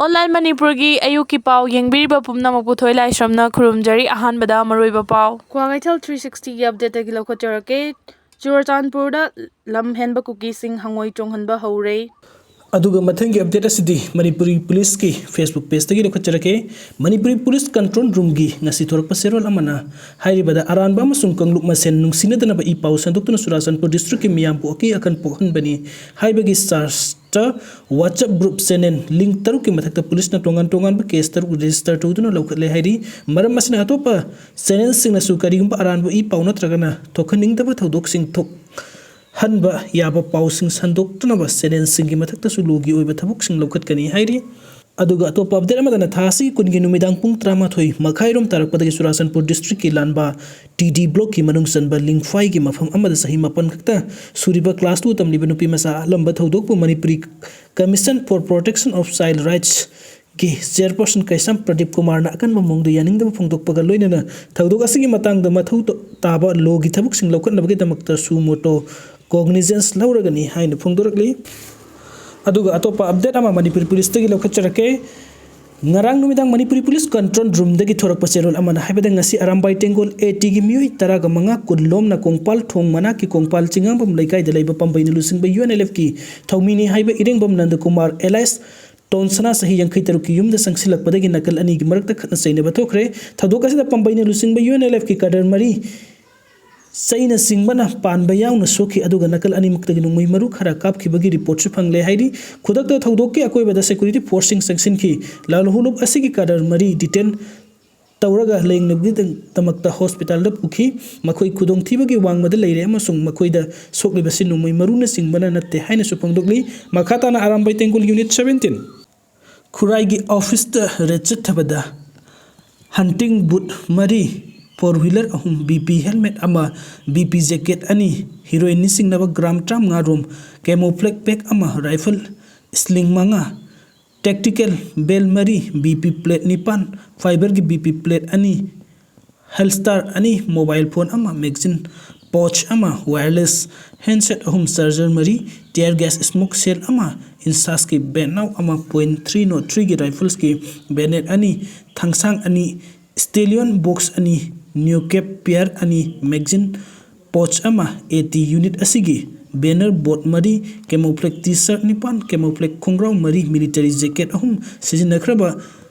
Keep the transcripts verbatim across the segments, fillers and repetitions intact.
Online ꯃꯅꯤꯄꯨꯔꯒꯤ ꯑꯌꯨꯛꯀꯤ ꯄꯥꯎ ꯌꯦꯡꯕꯤꯔꯤꯕ ꯄꯨꯝꯅꯃꯛꯄꯨ ꯊꯣꯏ ꯂꯥꯏꯁ꯭ꯔꯝꯅ ꯈꯨꯔꯨꯝꯖꯔꯤ꯫ ꯑꯍꯥꯟꯕꯗ ꯃꯔꯨꯑꯣꯏꯕ ꯄꯥꯎ꯫ ꯀ꯭ꯋꯥꯀꯩꯊꯦꯜ three sixtyꯒꯤ updateꯇꯒꯤ ꯂꯧꯈꯠꯆꯔꯛꯀꯦ꯫ ꯆꯨꯔꯆꯥꯟꯄꯨꯔꯗ ꯂꯝ ꯍꯦꯟꯕ ꯀꯨꯀꯤꯁꯤꯡ ꯍꯪꯉꯣꯏ ꯆꯣꯡꯍꯟꯕ ꯍꯧꯔꯦ꯫ ꯑꯗꯨꯒ ꯃꯊꯪꯒꯤ update ꯑꯁꯤꯗꯤ ꯃꯅꯤꯄꯨꯔꯤ ꯄꯨꯂꯤꯁꯀꯤ Facebook pageꯇꯒꯤ ꯂꯧꯈꯠꯆꯔꯛꯀꯦ꯫ ꯃꯅꯤꯄꯨꯔꯤ ꯄꯨꯂꯤꯁ control roomꯒꯤ ꯉꯁꯤ ꯊꯣꯔꯛꯄ ꯆꯦꯔꯣꯜ ꯑꯃꯅ ꯍꯥꯏꯔꯤꯕꯗ ꯑꯔꯥꯟꯕ ꯑꯃꯁꯨꯡ ꯀꯥꯡꯂꯨꯞ ꯃꯁꯦꯟ ꯅꯨꯡꯁꯤꯅꯗꯅꯕ ꯏ ꯄꯥꯎ ꯁꯟꯗꯣꯛꯇꯨꯅ ꯆꯨꯔꯆꯥꯟꯄꯨꯔ districtꯀꯤ ꯃꯤꯌꯥꯝꯕꯨ ꯑꯀꯤ ꯑꯈꯟ ꯄꯣꯛꯍꯟꯕꯅꯤ ꯍꯥꯏꯕꯒꯤ chargeꯇ WhatsApp group channel link ꯇꯔꯨꯛꯀꯤ ꯃꯊꯛꯇ ꯄꯨꯂꯤꯁꯅ ꯇꯣꯉꯥꯟ ꯇꯣꯉꯥꯟꯕ case ꯇꯔꯨꯛ register ꯇꯧꯗꯨꯅ ꯂꯧꯈꯠꯂꯦ ꯍꯥꯏꯔꯤ꯫ ꯃꯔꯝ ꯑꯁꯤꯅ ꯑꯇꯣꯞꯄ channelꯁꯤꯡꯅꯁꯨ ꯀꯔꯤꯒꯨꯝꯕ ꯑꯔꯥꯟꯕ ꯏ ꯄꯥꯎ ꯅꯠꯇ꯭ꯔꯒꯅ ꯊꯣꯛꯍꯟꯅꯤꯡꯗꯕ ꯊꯧꯗꯣꯛꯁꯤꯡ ꯊꯣꯛꯍꯟꯕ ꯌꯥꯕ ꯄꯥꯎꯁꯤꯡ ꯁꯟꯗꯣꯛꯇꯅꯕ channelꯁꯤꯡꯒꯤ ꯃꯊꯛꯇꯁꯨ lawꯒꯤ ꯑꯣꯏꯕ ꯊꯕꯛꯁꯤꯡ ꯂꯧꯈꯠꯀꯅꯤ ꯍꯥꯏꯔꯤ꯫ ꯑꯗꯨꯒ ꯑꯇꯣꯞꯄ update ꯑꯃꯗꯅ ꯊꯥ ꯑꯁꯤꯒꯤ ꯀꯨꯟꯒꯤ ꯅꯨꯃꯤꯗꯥꯡ ꯄꯨꯡ ꯇꯔꯥꯃꯥꯊꯣꯏ ꯃꯈꯥꯏꯔꯣꯝ ꯇꯥꯔꯛꯄꯗꯒꯤ ꯆꯨꯔꯥꯆꯥꯟꯄꯨꯔ districtꯀꯤ ꯂꯥꯟꯕꯥ TD blockꯀꯤ ꯃꯅꯨꯡ ꯆꯟꯕ ꯂꯤꯡꯐꯥꯏꯒꯤ ꯃꯐꯝ ꯑꯃꯗ ꯆꯍꯤ ꯃꯥꯄꯟ ꯈꯛꯇ ꯁꯨꯔꯤꯕ class two ꯇꯝꯂꯤꯕ ꯅꯨꯄꯤ ꯃꯆꯥ ꯑꯂꯝꯕ ꯊꯧꯗꯣꯛꯄꯨ Manipuri Commission for Protection of Child Rightsꯀꯤ chairperson ꯀꯩꯁꯥꯝ ꯄ꯭ꯔꯗꯤꯞ ꯀꯨꯃꯥꯔꯅ ꯑꯀꯟꯕ ꯃꯑꯣꯡꯗ ꯌꯥꯅꯤꯡꯗꯕ ꯐꯣꯡꯗꯣꯛꯄꯒ ꯂꯣꯏꯅꯅ ꯊꯧꯗꯣꯛ ꯑꯁꯤꯒꯤ ꯃꯇꯥꯡꯗ ꯃꯊꯧ ꯇ-, ꯇꯥꯕ lawꯒꯤ ꯊꯕꯛꯁꯤꯡ ꯂꯧꯈꯠꯅꯕꯒꯤꯗꯃꯛꯇ suo motu cognizance ꯂꯧꯔꯒꯅꯤ ꯍꯥꯏꯅ ꯐꯣꯡꯗꯣꯔꯛꯂꯤ꯫ ꯑꯗꯨꯒ ꯑꯇꯣꯞꯄ update ꯑꯃ ꯃꯅꯤꯄꯨꯔ ꯄꯨꯂꯤꯁꯇꯒꯤ ꯂꯧꯈꯠꯆꯔꯛꯀꯦ꯫ ꯉꯔꯥꯡ ꯅꯨꯃꯤꯗꯥꯡ ꯃꯅꯤꯄꯨꯔꯤ ꯄꯨꯂꯤꯁ control roomꯗꯒꯤ ꯊꯣꯔꯛꯄ ꯆꯦꯔꯣꯜ ꯑꯃꯅ ꯍꯥꯏꯕꯗ ꯉꯁꯤ ꯑꯔꯥꯝꯕꯥꯏ ꯇꯦꯡꯒꯣꯜ ATꯒꯤ ꯃꯤꯑꯣꯏ ꯇꯔꯥꯒ ꯃꯉꯥ ꯀꯨꯟ ꯂꯣꯝꯅ ꯀꯣꯡꯄꯥꯜ ꯊꯣꯡ ꯃꯅꯥꯛꯀꯤ ꯀꯣꯡꯄꯥꯜ ꯆꯤꯉꯥꯝꯕꯝ ꯂꯩꯀꯥꯏꯗ ꯂꯩꯕ ꯄꯥꯝꯕꯩꯅ ꯂꯨꯆꯤꯡꯕ UNLFꯀꯤ ꯊꯧꯃꯤꯅꯤ ꯍꯥꯏꯕ ꯏꯔꯦꯡꯕꯝ ꯅꯟꯗꯀꯨꯃꯥꯔ alias ꯇꯣꯟꯁꯅꯥ ꯆꯍꯤ ꯌꯥꯡꯈꯩ ꯇꯔꯨꯛꯀꯤ ꯌꯨꯝꯗ ꯆꯪꯁꯤꯜꯂꯛꯄꯗꯒꯤ ꯅꯥꯀꯜ ꯑꯅꯤꯒꯤ ꯃꯔꯛꯇ ꯈꯠꯅ ꯆꯩꯅꯕ ꯊꯣꯛꯈ꯭ꯔꯦ꯫ ꯊꯧꯗꯣꯛ ꯑꯁꯤꯗ ꯄꯥꯝꯕꯩꯅ ꯂꯨꯆꯤꯡꯕ UNLFꯀꯤ cadre ꯃꯔꯤ ꯆꯩꯅ ꯆꯤꯡꯕꯅ ꯄꯥꯟꯕ ꯌꯥꯎꯅ ꯁꯣꯛꯈꯤ, ꯑꯗꯨꯒ ꯅꯥꯀꯜ ꯑꯅꯤꯃꯛꯇꯒꯤ ꯅꯣꯡꯃꯩ ꯃꯔꯨ ꯈꯔ ꯀꯥꯞꯈꯤꯕꯒꯤ reportꯁꯨ ꯐꯪꯂꯦ ꯍꯥꯏꯔꯤ꯫ ꯈꯨꯗꯛꯇ ꯊꯧꯗꯣꯛꯀꯤ ꯑꯀꯣꯏꯕꯗ security forceꯁꯤꯡ ꯆꯪꯁꯤꯟꯈꯤ꯫ ꯂꯥꯜꯍꯧꯂꯨꯞ ꯑꯁꯤꯒꯤ cadre ꯃꯔꯤ detain ꯇꯧꯔꯒ ꯂꯥꯌꯦꯡꯅꯕꯒꯤꯗꯃꯛꯇ hospitalꯗ ꯄꯨꯈꯤ꯫ ꯃꯈꯣꯏ ꯈꯨꯗꯣꯡꯊꯤꯕꯒꯤ ꯋꯥꯡꯃꯗ ꯂꯩꯔꯦ ꯑꯃꯁꯨꯡ ꯃꯈꯣꯏꯗ ꯁꯣꯛꯂꯤꯕꯁꯤ ꯅꯣꯡꯃꯩ ꯃꯔꯨꯅꯆꯤꯡꯕꯅ ꯅꯠꯇꯦ ꯍꯥꯏꯅꯁꯨ ꯐꯣꯡꯗꯣꯛꯂꯤ꯫ ꯃꯈꯥ ꯇꯥꯅ ꯑꯔꯥꯝꯕꯥꯏ ꯇꯦꯡꯒꯣꯜ unit seventeen ꯈꯨꯔꯥꯏꯒꯤ officeꯇ raid ꯆꯠꯊꯕꯗ hunting boot ꯃꯔꯤ, four wheeler ꯑꯍꯨꯝ, BP helmet ꯑꯃ, BP jacket ꯑꯅꯤ, heroinꯅ ꯆꯤꯡꯅꯕ gram ꯇꯔꯥꯃꯉꯥ ꯔꯣꯝ, camouflage bag ꯑꯃ, rifle sling ꯃꯉꯥ, tactical belt ꯃꯔꯤ, BP plate ꯅꯤꯄꯥꯟ, fiberꯒꯤ BP plate ꯑꯅꯤ, holster ꯑꯅꯤ, mobile phone ꯑꯃ, magazine pouch ꯑꯃ, wireless handset ꯑꯍꯨꯝ, charger ꯃꯔꯤ, tear gas smoke shell ꯑꯃ, ꯏꯟꯁꯥꯁꯀꯤ ꯕꯦꯅꯥꯎ ꯑꯃ, ꯄꯣꯏꯟ ꯊ꯭ꯔꯤ ꯅꯣꯠ ꯊ꯭ꯔꯤꯒꯤ ꯔꯥꯏꯐꯜꯁꯀꯤ ꯕꯦꯅꯦꯠ ꯑꯅꯤ, ꯊꯥꯡꯁꯥꯡ ꯑꯅꯤ, ꯁ꯭ꯇꯦꯂꯤꯌꯣꯟ ꯕꯣꯛꯁ ꯑꯅꯤ, ꯅ꯭ꯌꯨ ꯀꯦꯞ ꯄꯤꯌꯔ ꯑꯅꯤ, ꯃꯦꯒꯖꯤꯟ ꯄꯣꯆ ꯑꯃ, ꯑꯦ ꯇꯤ ꯌꯨꯅꯤꯠ ꯑꯁꯤꯒꯤ ꯕꯦꯅꯔ ꯕꯣꯠ ꯃꯔꯤ, ꯀꯦꯃꯣꯐ꯭ꯂꯦꯛ ꯇꯤ ꯁꯔꯠ ꯅꯤꯄꯥꯟ, ꯀꯦꯃꯣꯐ꯭ꯂꯦꯛ ꯈꯣꯡꯒ꯭ꯔꯥꯎ ꯃꯔꯤ, ꯃꯤꯂꯤꯇꯔꯤ ꯖꯦꯀꯦꯠ ꯑꯍꯨꯝ, ꯁꯤꯖꯤꯟꯅꯈ꯭ꯔꯕ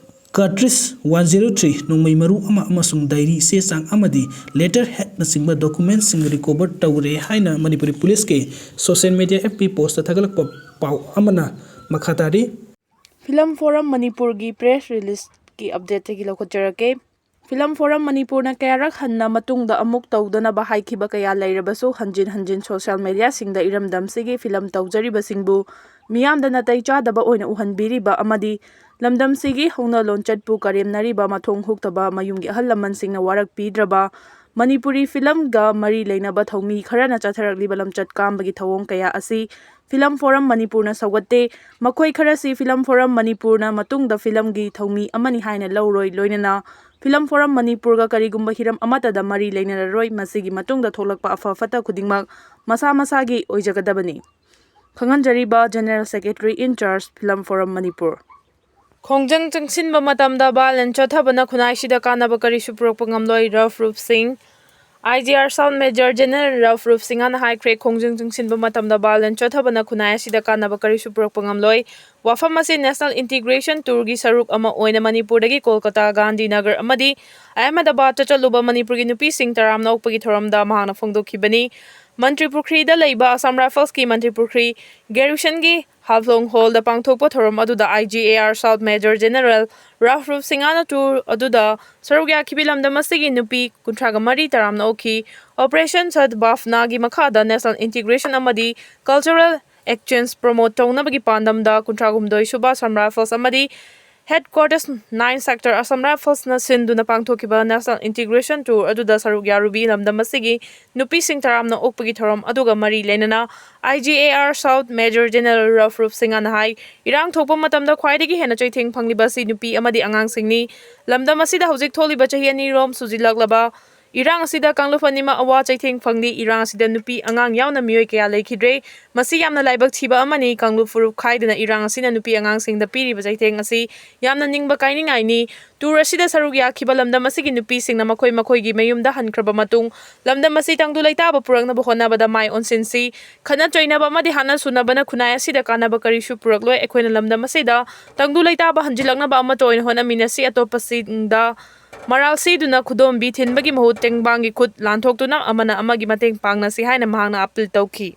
ꯀꯥꯔꯇ꯭ꯔꯤꯖ ꯋꯥꯟ ꯖꯦꯔꯣ ꯊ꯭ꯔꯤ, ꯅꯣꯡꯃꯩ ꯃꯔꯨ ꯑꯃ ꯑꯃꯁꯨꯡ ꯗꯥꯏꯔꯤ, ꯆꯦ ꯆꯥꯡ ꯑꯃꯗꯤ ꯂꯦꯇꯔ ꯍꯦꯠꯅꯆꯤꯡꯕ ꯗꯣꯀꯨꯃꯦꯟꯁꯤꯡ ꯔꯤꯀꯣꯚꯔ ꯇꯧꯔꯦ ꯍꯥꯏꯅ ꯃꯅꯤꯄꯨꯔꯤ ꯄꯨꯂꯤꯁꯀꯤ social media F B post ꯊꯥꯒꯠꯂꯛꯄ ꯄꯥꯎ ꯑꯃꯅ ꯃꯈꯥ ꯇꯥꯔꯤ꯫ ꯐꯤꯂꯝ ꯐꯣꯔꯝ ꯃꯅꯤꯄꯨꯔꯒꯤ ꯄ꯭ꯔꯦꯁ ꯔꯤꯂꯤꯖꯀꯤ ꯑꯞꯗꯦꯠꯇꯒꯤ ꯂꯧꯈꯠꯆꯔꯛꯀꯦ꯫ ꯐꯤꯂꯝ ꯐꯣꯔꯝ ꯃꯅꯤꯄꯨꯔꯅ ꯀꯌꯥꯔꯛ ꯍꯟꯅ ꯃꯇꯨꯡꯗ ꯑꯃꯨꯛ ꯇꯧꯗꯅꯕ ꯍꯥꯏꯈꯤꯕ ꯀꯌꯥ ꯂꯩꯔꯕꯁꯨ, ꯍꯟꯖꯤꯟ ꯍꯟꯖꯤꯟ ꯁꯣꯁꯤꯌꯦꯜ ꯃꯦꯗꯤꯌꯥꯁꯤꯡꯗ ꯏꯔꯝꯗꯝꯁꯤꯒꯤ ꯐꯤꯂꯝ ꯇꯧꯖꯔꯤꯕꯁꯤꯡꯕꯨ ꯃꯤꯌꯥꯝꯗ ꯅꯥꯇꯩ ꯆꯥꯗꯕ ꯑꯣꯏꯅ ꯎꯍꯟꯕꯤꯔꯤꯕ ꯑꯃꯗꯤ ꯂꯝꯗꯝꯁꯤꯒꯤ ꯍꯧꯅ ꯂꯣꯟꯆꯠꯄꯨ ꯀꯔꯦꯝꯅꯔꯤꯕ, ꯃꯊꯣꯡ ꯍꯨꯛꯇꯕ ꯃꯌꯨꯝꯒꯤ ꯑꯍꯜ ꯂꯃꯟꯁꯤꯡꯅ ꯋꯥꯔꯛꯄꯤꯗ꯭ꯔꯕ, ꯃꯅꯤꯄꯨꯔꯤ ꯐꯤꯂꯝꯒ ꯃꯔꯤ ꯂꯩꯅꯕ ꯊꯧꯃꯤ ꯈꯔꯅ ꯆꯠꯊꯔꯛꯂꯤꯕ ꯂꯝꯆꯠ ꯀꯥꯝꯕꯒꯤ ꯊꯧꯑꯣꯡ ꯀꯌꯥ ꯑꯁꯤ ꯐꯤꯂꯝ ꯐꯣꯔꯝ ꯃꯅꯤꯄꯨꯔꯅ ꯁꯧꯒꯠꯇꯦ꯫ ꯃꯈꯣꯏ ꯈꯔꯁꯤ ꯐꯤꯂꯝ ꯐꯣꯔꯝ ꯃꯅꯤꯄꯨꯔꯅ ꯃꯇꯨꯡꯗ ꯐꯤꯂꯝꯒꯤ ꯊꯧꯃꯤ ꯑꯃꯅꯤ ꯍꯥꯏꯅ ꯂꯧꯔꯣꯏ, ꯂꯣꯏꯅꯅ ꯐꯤꯂꯝ ꯐꯣꯔꯝ ꯃꯅꯤꯄꯨꯔꯒ ꯀꯔꯤꯒꯨꯝꯕ ꯍꯤꯔꯝ ꯑꯃꯠꯇꯗ ꯃꯔꯤ ꯂꯩꯅꯔꯔꯣꯏ꯫ ꯃꯁꯤꯒꯤ ꯃꯇꯨꯡꯗ ꯊꯣꯛꯂꯛꯄ ꯑꯐ ꯐꯠꯇ ꯈꯨꯗꯤꯡꯃꯛ ꯃꯁꯥ ꯃꯁꯥꯒꯤ ꯑꯣꯏꯖꯒꯗꯕꯅꯤ꯫ ꯈꯪꯍꯟꯖꯔꯤꯕ, General Secretary in Charge, film form Manipur. ꯈꯣꯡꯖꯪ ꯆꯪꯁꯤꯟꯕ ꯃꯇꯝꯗ ꯚꯥꯏꯑꯣꯂꯦꯟꯁ ꯆꯠꯊꯕꯅ ꯈꯨꯟꯅꯥꯏꯁꯤꯗ ꯀꯥꯟꯅꯕ ꯀꯔꯤꯁꯨ ꯄꯨꯔꯛꯄ ꯉꯝꯂꯣꯏ, ꯔꯐ ꯔꯨꯞ Singh. I G R south major general ꯔꯐ ꯔꯨꯞ ꯁꯤꯡꯍꯅ ꯍꯥꯏꯈ꯭ꯔꯦ, ꯈꯣꯡꯖꯪ ꯆꯪꯁꯤꯟꯕ ꯃꯇꯝꯗ ꯚꯥꯏꯑꯣꯂꯦꯟꯁ ꯆꯠꯊꯕꯅ ꯈꯨꯟꯅꯥꯏ ꯑꯁꯤꯗ ꯀꯥꯟꯅꯕ ꯀꯔꯤꯁꯨ ꯄꯨꯔꯛꯄ ꯉꯝꯂꯣꯏ꯫ ꯋꯥꯐꯝ ꯑꯁꯤ ꯅꯦꯁꯅꯦꯜ ꯏꯟꯇꯤꯒ꯭ꯔꯦꯁꯟ ꯇꯨꯔꯒꯤ ꯁꯔꯨꯛ ꯑꯃ ꯑꯣꯏꯅ ꯃꯅꯤꯄꯨꯔꯗꯒꯤ ꯀꯣꯜꯀꯇꯥ, ꯒꯥꯟꯙꯤꯅꯒꯔ ꯑꯃꯗꯤ ꯑꯍꯃꯦꯗꯥꯕꯥꯗꯇ ꯆꯠꯂꯨꯕ ꯃꯅꯤꯄꯨꯔꯒꯤ ꯅꯨꯄꯤꯁꯤꯡ ꯇꯔꯥꯝꯅ ꯑꯣꯛꯄꯒꯤ ꯊꯧꯔꯝꯗ ꯃꯍꯥꯛꯅ ꯐꯣꯡꯗꯣꯛꯈꯤꯕꯅꯤ꯫ ꯃꯟꯇ꯭ꯔꯤ ꯄꯨꯈ꯭ꯔꯤꯗ ꯂꯩꯕ ꯑꯁꯥꯝ ꯔꯥꯏꯐꯜꯁꯀꯤ ꯃꯟꯇ꯭ꯔꯤ ꯄꯨꯈ꯭ꯔꯤ ꯒꯦꯔꯤꯁꯟꯒꯤ ꯍꯥꯐꯂꯣꯡ ꯍꯣꯜꯗ ꯄꯥꯡꯊꯣꯛꯄ ꯊꯧꯔꯝ ꯑꯗꯨꯗ I G A R south major general ꯔꯐ ꯔꯨꯞ ꯁꯤꯡꯍꯅ ꯇꯨꯔ ꯑꯗꯨꯗ ꯁꯔꯨꯛ ꯌꯥꯈꯤꯕ ꯂꯝꯗꯝ ꯑꯁꯤꯒꯤ ꯅꯨꯄꯤ ꯀꯨꯟꯊ꯭ꯔꯥꯒ ꯃꯔꯤ ꯇꯔꯥꯝꯅ ꯑꯣꯛꯈꯤ꯫ ꯑꯣꯄꯔꯦꯁꯟ ꯁꯗ ꯚꯥꯐꯅꯥꯒꯤ ꯃꯈꯥꯗ ꯅꯦꯁꯅꯦꯜ ꯏꯟꯇꯤꯒ꯭ꯔꯦꯁꯟ ꯑꯃꯗꯤ ꯀꯜꯆꯔꯦꯜ ꯑꯦꯛꯁꯆꯦꯟꯖ ꯄ꯭ꯔꯣꯃꯣꯠ ꯇꯧꯅꯕꯒꯤ ꯄꯥꯟꯗꯝꯗ ꯀꯨꯟꯊ꯭ꯔꯥꯍꯨꯝꯗꯣꯏ ꯁꯨꯕ ꯑꯁꯥꯝ ꯔꯥꯏꯐꯜꯁ ꯑꯃꯗꯤ ꯍꯦꯗꯀ꯭ꯋꯥꯔꯇꯔꯁ ꯅꯥꯏꯟ ꯁꯦꯛꯇꯔ ꯑꯁꯥꯝ ꯔꯥꯏꯐꯜꯁꯅ ꯁꯤꯟꯗꯨꯅ ꯄꯥꯡꯊꯣꯛꯈꯤꯕ ꯅꯦꯁꯅꯦꯜ ꯏꯟꯇꯤꯒ꯭ꯔꯦꯁꯟ ꯇꯨꯔ ꯑꯗꯨꯗ ꯁꯔꯨꯛ ꯌꯥꯔꯨꯕꯤ ꯂꯝꯗꯝ ꯑꯁꯤꯒꯤ ꯅꯨꯄꯤꯁꯤꯡ ꯇꯔꯥꯝꯅ ꯑꯣꯛꯄꯒꯤ ꯊꯧꯔꯝ ꯑꯗꯨꯒ ꯃꯔꯤ ꯂꯩꯅꯅ I G A R south major general ꯔꯐ ꯔꯨꯞ ꯁꯤꯡꯍꯅ ꯍꯥꯏ, ꯏꯔꯥꯡ ꯊꯣꯛꯄ ꯃꯇꯝꯗ ꯈ꯭ꯋꯥꯏꯗꯒꯤ ꯍꯦꯟꯅ ꯆꯩꯊꯦꯡ ꯐꯪꯂꯤꯕ ꯑꯁꯤ ꯅꯨꯄꯤ ꯑꯃꯗꯤ ꯑꯉꯥꯡꯁꯤꯡꯅꯤ꯫ ꯂꯝꯗꯝ ꯑꯁꯤꯗ ꯍꯧꯖꯤꯛ ꯊꯣꯛꯂꯤꯕ ꯆꯍꯤ ꯑꯅꯤꯔꯣꯝ ꯁꯨꯖꯤꯜꯂꯛꯂꯕ ꯏꯔꯥꯡ ꯑꯁꯤꯗ ꯀꯥꯡꯂꯨꯞ ꯑꯅꯤꯃꯛ ꯑꯋꯥ ꯆꯩꯊꯦꯡ ꯐꯪꯂꯤ꯫ ꯏꯔꯥꯡ ꯑꯁꯤꯗ ꯅꯨꯄꯤ ꯑꯉꯥꯡ ꯌꯥꯎꯅ ꯃꯤꯑꯣꯏ ꯀꯌꯥ ꯂꯩꯈꯤꯗ꯭ꯔꯦ꯫ ꯃꯁꯤ ꯌꯥꯝꯅ ꯂꯥꯏꯕꯛ ꯊꯤꯕ ꯑꯃꯅꯤ꯫ ꯀꯥꯡꯂꯨꯞ ꯐꯨꯔꯨꯞ ꯈꯥꯏꯗꯅ ꯏꯔꯥꯡ ꯑꯁꯤꯅ ꯅꯨꯄꯤ ꯑꯉꯥꯡꯁꯤꯡꯗ ꯄꯤꯔꯤꯕ ꯆꯩꯊꯦꯡ ꯑꯁꯤ ꯌꯥꯝꯅ ꯅꯤꯡꯕ ꯀꯥꯏꯅꯤꯡꯉꯥꯏꯅꯤ꯫ ꯇꯨꯔ ꯑꯁꯤꯗ ꯁꯔꯨꯛ ꯌꯥꯈꯤꯕ ꯂꯝꯗꯝ ꯑꯁꯤꯒꯤ ꯅꯨꯄꯤꯁꯤꯡꯅ ꯃꯈꯣꯏ ꯃꯈꯣꯏꯒꯤ ꯃꯌꯨꯝꯗ ꯍꯟꯈ꯭ꯔꯕ ꯃꯇꯨꯡ, ꯂꯝꯗꯝ ꯑꯁꯤ ꯇꯪꯗꯨ ꯂꯩꯇꯥꯕ ꯄꯨꯔꯛꯅꯕ ꯍꯣꯠꯅꯕꯗ ꯃꯥꯏ ꯑꯣꯟꯁꯤꯟꯁꯤ꯫ ꯈꯠꯅ ꯆꯩꯅꯕ ꯑꯃꯗꯤ ꯍꯥꯠꯅ ꯁꯨꯅꯕꯅ ꯈꯨꯟꯅꯥꯏ ꯑꯁꯤꯗ ꯀꯥꯟꯅꯕ ꯀꯔꯤꯁꯨ ꯄꯨꯔꯛꯂꯣꯏ꯫ ꯑꯩꯈꯣꯏꯅ ꯂꯝꯗꯝ ꯑꯁꯤꯗ ꯇꯪꯗꯨ ꯂꯩꯇꯥꯕ ꯍꯟꯖꯤꯜꯂꯛꯅꯕ ꯑꯃꯠꯇ ꯑꯣꯏꯅ ꯍꯣꯠꯅꯃꯤꯟꯅꯁꯤ꯫ ꯑꯇꯣꯞꯄꯁꯤꯡꯗ ꯃꯔꯥꯜ ꯁꯤꯗꯨꯅ ꯈꯨꯗꯣꯝꯕꯤ ꯊꯤꯟꯕꯒꯤ ꯃꯍꯨꯠ ꯇꯦꯡꯕꯥꯡꯒꯤ ꯈꯨꯠ ꯂꯥꯟꯊꯣꯛꯇꯨꯅ ꯑꯃꯅ ꯑꯃꯒꯤ ꯃꯇꯦꯡ ꯄꯥꯡꯅꯁꯤ ꯍꯥꯏꯅ ꯃꯍꯥꯛꯅ ꯑꯥꯄꯤꯜ ꯇꯧꯈꯤ꯫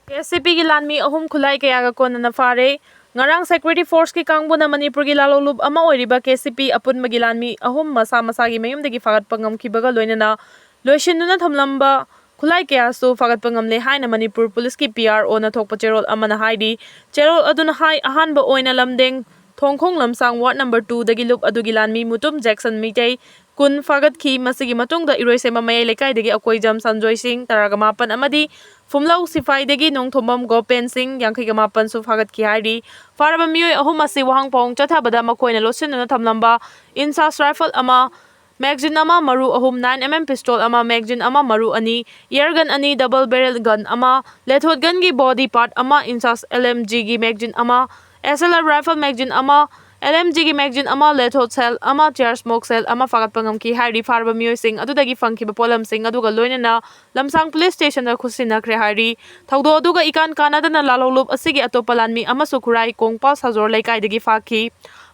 ꯀꯦ ꯑꯦꯁ ꯁꯤ ꯄꯤꯒꯤ ꯂꯥꯟꯃꯤ ꯑꯍꯨꯝ ꯈꯨꯠꯂꯥꯏ ꯀꯌꯥꯒ ꯀꯣꯟꯅꯅ ꯐꯥꯔꯦ꯫ ꯉꯔꯥꯡ ꯁꯦꯀ꯭ꯌꯨꯔꯤꯇꯤ ꯐꯣꯔꯁꯀꯤ ꯀꯥꯡꯕꯨꯅ ꯃꯅꯤꯄꯨꯔꯒꯤ ꯂꯥꯂꯣꯡꯂꯨꯞ ꯑꯃ ꯑꯣꯏꯔꯤꯕ ꯀꯦ ꯑꯦꯁ ꯁꯤ ꯄꯤ ꯑꯄꯨꯟꯕꯒꯤ ꯂꯥꯟꯃꯤ ꯑꯍꯨꯝ ꯃꯁꯥ ꯃꯁꯥꯒꯤ ꯃꯌꯨꯝꯗꯒꯤ ꯐꯥꯒꯠꯄ ꯉꯝꯈꯤꯕꯒ ꯂꯣꯏꯅꯅ ꯂꯣꯏꯁꯤꯟꯗꯨꯅ ꯊꯝꯂꯝꯕ ꯈꯨꯠꯂꯥꯏ ꯀꯌꯥꯁꯨ ꯐꯥꯒꯠꯄ ꯉꯝꯂꯦ ꯍꯥꯏꯅ ꯃꯅꯤꯄꯨꯔ ꯄꯨꯂꯤꯁꯀꯤ ꯄꯤ ꯑꯥꯔ ꯑꯣꯅ ꯊꯣꯛꯄ ꯆꯦꯔꯣꯜ ꯑꯃꯅ ꯍꯥꯏꯔꯤ꯫ ꯆꯦꯔꯣꯜ ꯑꯗꯨꯅ ꯍꯥꯏ, ꯑꯍꯥꯟꯕ ꯑꯣꯏꯅ ꯂꯝꯗꯦꯡ ꯊꯣꯡꯈꯣꯡ ꯂꯝꯁꯥꯡ ꯋꯥꯔꯗ ꯅꯝꯕꯔ ꯇꯨꯗꯒꯤ ꯂꯨꯞ ꯑꯗꯨꯒꯤ ꯂꯥꯟꯃꯤ ꯃꯨꯇꯨꯝ ꯖꯦꯛꯁꯟ ꯃꯤꯇꯩ ꯀꯨꯟ ꯐꯥꯒꯠꯈꯤ꯫ ꯃꯁꯤꯒꯤ ꯃꯇꯨꯡꯗ ꯏꯔꯣꯏꯁꯦꯝꯕ ꯃꯌꯥꯏ ꯂꯩꯀꯥꯏꯗꯒꯤ ꯑꯀꯣꯏꯖꯝ ꯁꯟꯖꯣꯏ ꯁꯤꯡ, ꯇꯔꯥꯒ ꯃꯥꯄꯟ, ꯑꯃꯗꯤ ꯐꯨꯝꯂꯧ ꯁꯤꯐꯥꯏꯗꯒꯤ ꯅꯣꯡꯊꯣꯝꯕꯝ ꯒꯣꯄꯦꯟ ꯁꯤꯡ, ꯌꯥꯡꯈꯩꯒ ꯃꯥꯄꯟꯁꯨ ꯐꯥꯒꯠꯈꯤ ꯍꯥꯏꯔꯤ꯫ ꯐꯥꯔꯕ ꯃꯤꯑꯣꯏ ꯑꯍꯨꯝ ꯑꯁꯤ ꯋꯥꯍꯪ ꯄꯥꯎꯍꯪ ꯆꯠꯊꯕꯗ ꯃꯈꯣꯏꯅ ꯂꯣꯠꯁꯤꯟꯗꯨꯅ ꯊꯝꯂꯝꯕ ꯏꯟꯁꯥꯁ ꯔꯥꯏꯐꯜ ꯑꯃ, ꯃꯦꯒꯖꯤꯟ ꯑꯃ, ꯃꯔꯨ ꯑꯍꯨꯝ, ꯅꯥꯏꯟ ꯑꯦꯝ ꯑꯦꯝ ꯄꯤꯁꯇꯣꯜ ꯑꯃ, ꯃꯦꯒꯖꯤꯟ ꯑꯃ, ꯃꯔꯨ ꯑꯅꯤ, ꯏꯌꯔ ꯒꯟ ꯑꯅꯤ, ꯗꯕꯜ ꯕꯦꯔꯦꯜ ꯒꯟ ꯑꯃ, ꯂꯦꯊꯣꯠ ꯒꯟꯒꯤ ꯕꯣꯗꯤ ꯄꯥꯔꯠ ꯑꯃ, ꯏꯟꯁꯥꯁ ꯑꯦꯜ ꯑꯦꯝ ꯖꯤꯒꯤ ꯃꯦꯒꯖꯤꯟ ꯑꯃ, ꯑꯦꯁ ꯑꯦꯜ ꯑꯥꯔ ꯔꯥꯏꯐꯜ ꯃꯦꯒꯖꯤꯟ ꯑꯃ, ꯑꯦꯜ ꯑꯦꯝ ꯖꯤꯒꯤ ꯃꯦꯒꯖꯤꯟ ꯑꯃ, ꯂꯦꯊꯣꯠ ꯁꯦꯜ ꯑꯃ, ꯆꯤꯌꯥꯔ ꯁ꯭ꯃꯣꯛ ꯁꯦꯜ ꯑꯃ ꯐꯥꯒꯠꯄ ꯉꯝꯈꯤ ꯍꯥꯏꯔꯤ꯫ ꯐꯥꯔꯕ ꯃꯤꯑꯣꯏꯁꯤꯡ ꯑꯗꯨꯗꯒꯤ ꯐꯪꯈꯤꯕ ꯄꯣꯠꯂꯝꯁꯤꯡ ꯑꯗꯨꯒ ꯂꯣꯏꯅꯅ ꯂꯝꯁꯥꯡ ꯄꯨꯂꯤꯁ ꯁ꯭ꯇꯦꯁꯟꯗ ꯈꯨꯠꯁꯤꯟꯅꯈ꯭ꯔꯦ ꯍꯥꯏꯔꯤ꯫ ꯊꯧꯗꯣꯛ ꯑꯗꯨꯒ ꯏꯀꯥꯟ ꯀꯥꯟꯅꯗꯅ ꯂꯥꯂꯣꯡꯂꯨꯞ ꯑꯁꯤꯒꯤ ꯑꯇꯣꯞꯄ ꯂꯥꯟꯃꯤ ꯑꯃꯁꯨ ꯈꯨꯔꯥꯏ ꯀꯣꯡꯄꯥꯜ ꯁꯥꯖꯣꯔ ꯂꯩꯀꯥꯏꯗꯒꯤ ꯐꯥꯈꯤ꯫